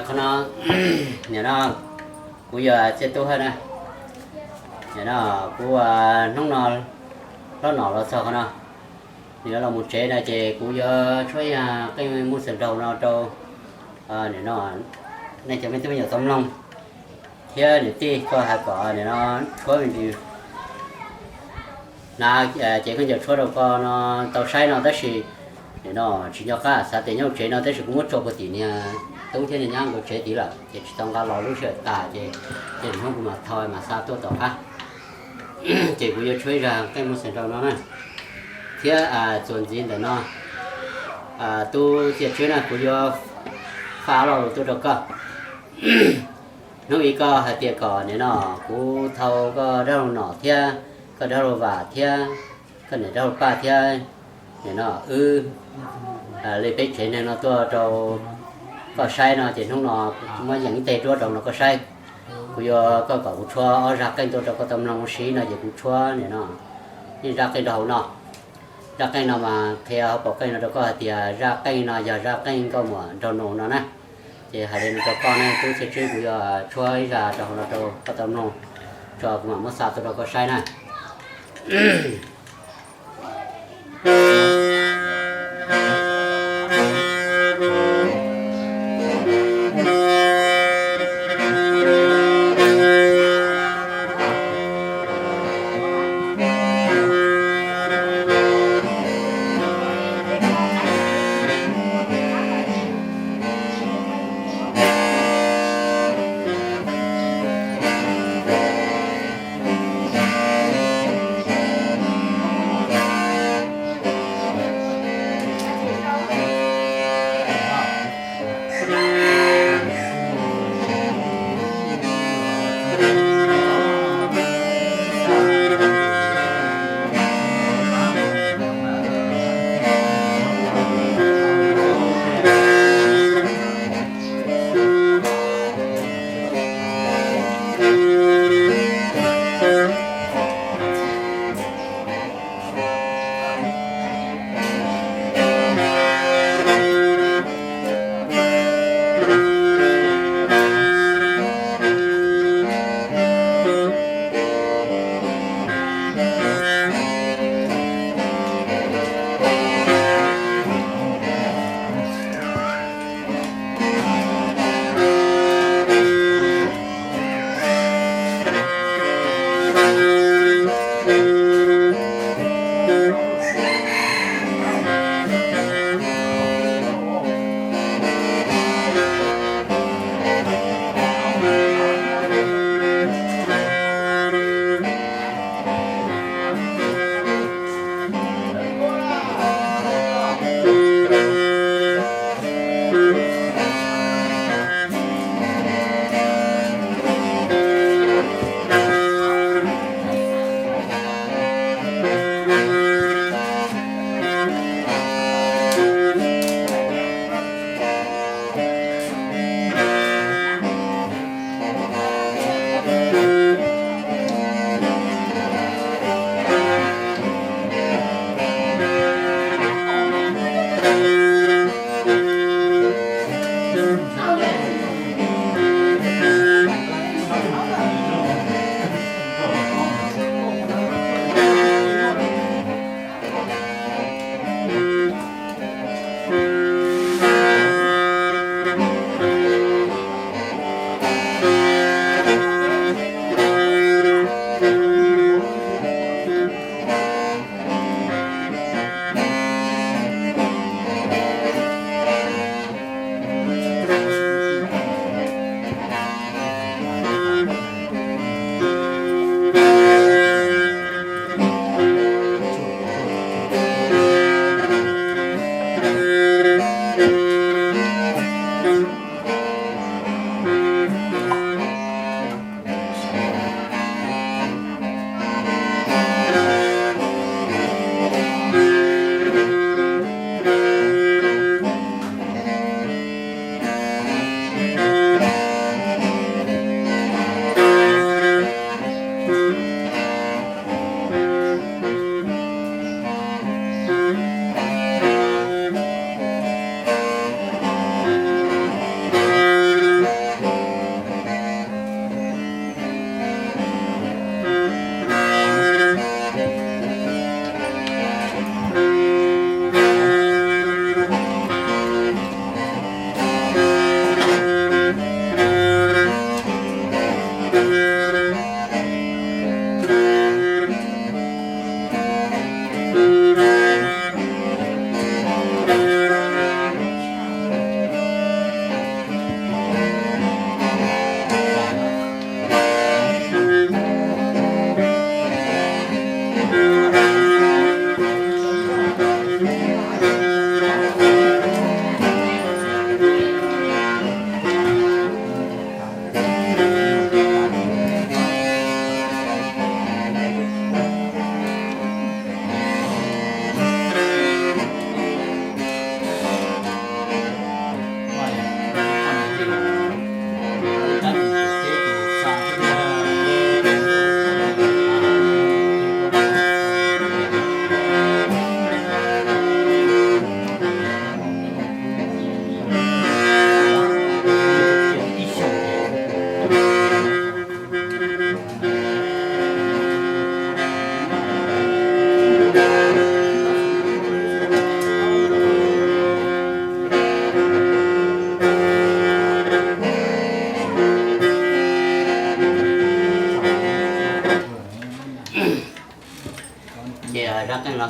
Qhov no, nim no kuv yog Txiaj Tub Hawj na. Nim no kuv hnub no hlob nom los txog qhov no, nim no los mus tsev na ces kuv yuav tshuab ib qeej mus xeem nraug no rau nim no nej cov me tub me nyuam tau mloog, thiab niam tij koj hais kom nim no tshuab me ntsis hnav cev khaub ncaws tshuab rau koj no tau saib no tab sis nim no tsis nco qab xav tias nyob tsev no tab sis kuv muab tso puag tim niag tub thiab niag nyab nkawd tsev tid lawm ces tsis tau nqa los lub sij hawm tas ces, ces hnub kuv mam thau mam xa tuaj tom qab. Ces kuv yuav tshuab ib zaj qeej mus xeem nraug no na. Thiab txuas ntxiv ntawm no, tub Txiaj Tswb na, kuv yuav faj lo lus tuaj rau koj. Hnub ib koj hais tias kom nim no kuv thau koj dab laug Nom thiab koj dab laug Vam thiab koj niam dab laug Paj thiab nim no wb li peb tsev neeg no tuaj rau koj saib no ces hnub no muab yees ib teg duab rau no koj saib. Kuv yuav koj kom kuv tshuab ob zaj qeej tuaj rau koj tau mloog siv no ces kuv tshuab nim no ib zaj qeej rau hauv no. Zaj qeej no mas qhia hauv paus qeej no rau koj hais tias zaj qeej no yog zaj qeej nkauj muam nraug nus no na. Ces hais li no rau koj ne tub Txiaj Tswb, kuv yuav tshuab ib zaj rau hauv no rau koj tau mloog, tso kuv mam muab xa tuaj rau koj saib na.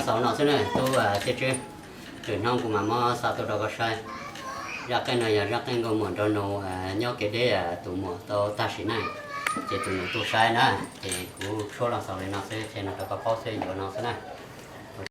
Xaus no xwb na tub Txiaj Tswb, lwm hnub kuv mam muab xa tuaj rau koj saib. Zaj qeej no yog zaj qeej nkauj muam nraug nus nyob kev deb, tus muam tau tag sim neej, ces tus nus tuaj saib na. Ces kuv tshuab los xaus li no xwb, qhia no rau koj paub xwb, yuav no xwb na.